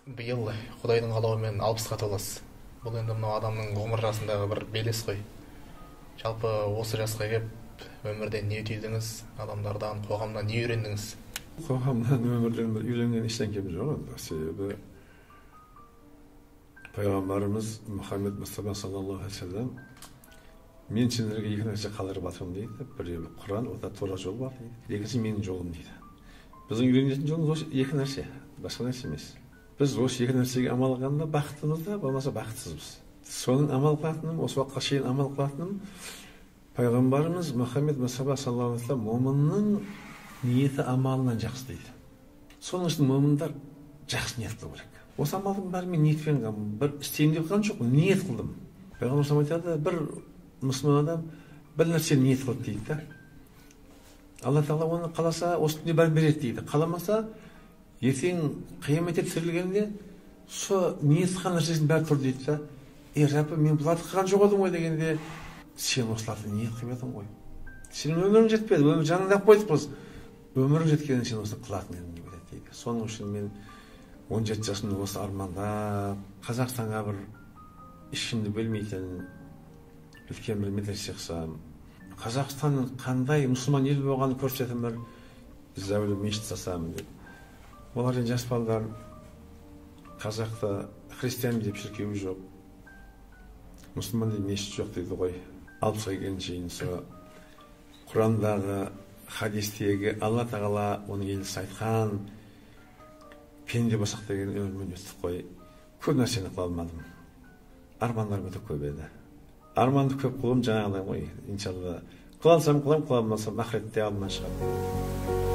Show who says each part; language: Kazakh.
Speaker 1: Биыл Құдайдың қалауымен 60-қа толасыз. Бұл енді мынау адамның ғұмыр жасындағы бір белес қой. Жалпы осы жасқа кеп өмірден не түйдіңіз, адамдардан, қоғамнан не үйрендіңіз?
Speaker 2: Қоғамнан, өмірден бір үйренген ештеңкем жоқ енді. Себебі пайғамбарымыз Мұхаммед Мұстафа саллаллаху алейхи вассалам мен сендерге екі нәрсе қалдырып жатырмын дейді. Біреуі Құран, ода тура жол бар дейді. Екіншісі менің жолым дейді. Біздің үйренетін жолымыз осы екі нәрсе, басқа нәрсе емес. Біз осы екі нәрсеге амал қылғанда бақыттымыз да, болмаса бақытсызбыз. Соның амал қылатыным, осы уақытқа шейін амал қылатыным, пайғамбарымыз Мұхаммед Мұстафа саллаллаху алейхи вассалам момынның ниеті амалынан жақсы дейді. Соның үшін момындар жақсы ниет қылу керек. Осы амалдың бәрін мен ниетпен қылдым. Бір істеймін деп қылған жоқпын, ниет қылдым. Пайғамбарымыз айтады, бір мұсылман адам бір нәрсені ниет қылды дейді да. Алла тағала оны қаласа осы дүние бәрін береді дейді. Қаламаса ертең қияметте тірілгенде со ниет қылған нәрсесінің бәрі тұр дейді да. Ей, Раббым, мен бұларды қылған жоқ едім ғой дегенде, сен осыларды ниет қылып едің ғой. Сенің өмірің жетпеді, өмір жаныңда алып қойдық біз. Өмірің жеткенде сен осыны қылатын едің деп айтады дейді. Соның үшін мен 17 жасымда осы армандап, Қазақстанға бір ешкімді бөлмейтін үлкен бір медресе қылсам, Қазақстанның қандай мұсылман ел болғанын көрсететін бір зәулім мешіт салсам деп. Олар енді жас балалар, қазақта христиан деп шіркеу жоқ, мұсылман деп мешіт жоқ дейді ғой. 60-қа келгенше шейін со Құрандағы, хадистегі Алла тағала оның елшісі айтқан пенде болсақ деген өмірмен өттік қой. Көп нәрсені қыла алмадым. Армандарым өте көп еді. Арманды көп қылуым жаңағыдай ғой, иншалла. Қыла алсам қыламын, қыла алмасам ақыретте алдымнан шығады.